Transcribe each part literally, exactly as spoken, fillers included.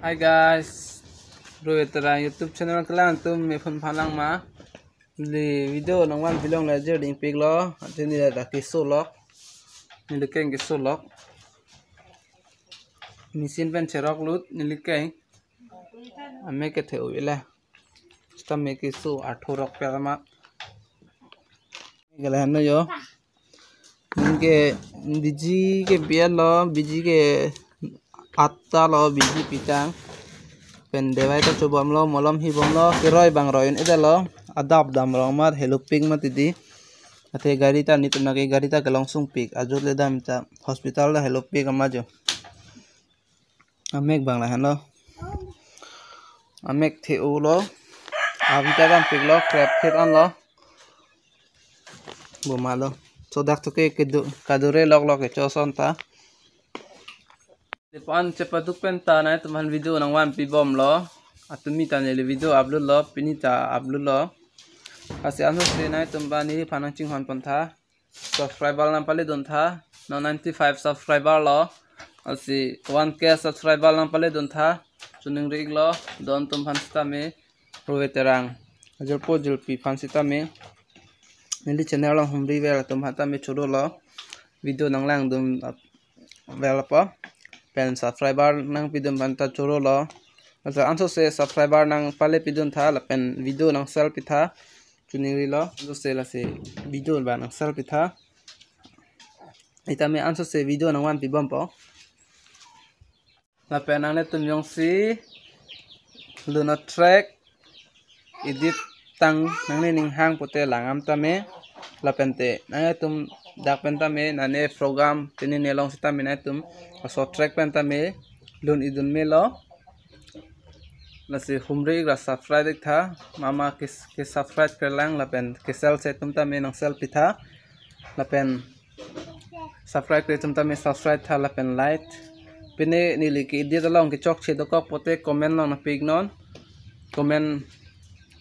Hi guys, Rohit Terang YouTube channel kelang atum me phone phalang ma. Neli video nangvanpi longle ajir dingpiklo. Athe neli dak keso lok. Neli keng keso lok. Machine pen cherok lut neli keng. Amek kethe-o ila. Sitame keso artho rok pe ma. Gala hano yo. Ningke biji ke biar lo, biji ke atta lo, biji pitang. Pen dawai ta chobom lo, molom hibom lo, keroi bang roi un ida lo, adap dam rong mat, helopik mat idi. Athe gari ta nitum nake gari ta kelong sungpik, ajut le dam ta hospital ta helopik ama jo. Amek bang lahenlo. Amek the-o lo. Avi ta dampik lo, krep phit an lo. Boma lo. So dak to ke kedu-, kadure lok lok ke choson ta. Depan chepaduk pen ta nangtum aphan video nangvanpi bomlo. Atumi ta neli video upload lo, pini ta upload lo. Lasi anso se nangtum aphan neli aphan nangchinghon pon tha. Subscriber nangpale dun tha. Non ninety-five subscriber lo. Lasi one K subscriber nangpale dun tha. Choningri iklo. Don atum aphan sitame. Rohit Terang. Ajolpo ajolpi aphan sitame. Neli channel along humri vel atum aphan tame choro lo. Video nanglang dun ap-, vel apa. Pen subscriber nangpi dun aphan ta choro lo. Lasi anso se subscriber nangpale pi dun tha lapen video nang share pi tha. Choningri lo. Anso se lasi video ba nang share pi tha. Sitame anso se video nangvanpi bompo. Lapen nanglitum jongsi lun a-track edit tang nanglining hang pote langdam tame. Lapen te nanglitum dak pen tame nane program tini nelong sitame nangtum aso track pen tame lun idun melo. Lasi humri ikra subscribe ik tha, mama ke, ke subscribe kelang lapen ke share se atum tame nang share pi tha. Lapen subscribe kre atum tame subscribe tha lapen like. Pine neli ke edit along kechokche dokok pote comment along nangpi iknon. Comment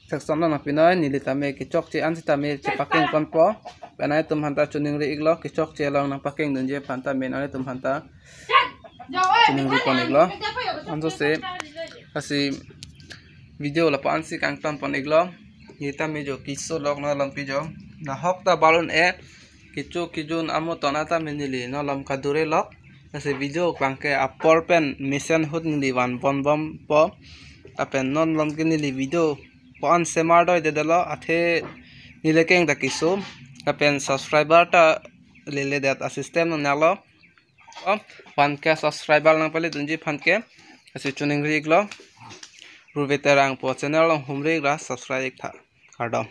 section along nangpi noi, neli tame kechokche an sitame chepakeng ponpo. Pen nangtum aphan ta choningri iklo, kechokche along nangpakeng dunji aphan tame nangtum aphan ta choningri pon iklo. Anso se lasi video lapu-an si kangton pon iklo. Neli tame jo keso lok non along pi jo. Nahok ta balun e. Kecho kejun amo ton atame neli non along kadure lok. Lasi video abang ke apor pen mesen ahut neli van pon bompo. Lapen non along ke neli video pu-an semar doi dede lo, athe neli keng ta keso. Lapen subscriber ta lele det a-system nanglo. One K subscriber nangpale dunji aphan ke. Lasi choningri iklo. Rohit Terang pu channel along humri ikra subscribe ik tha. Kardom.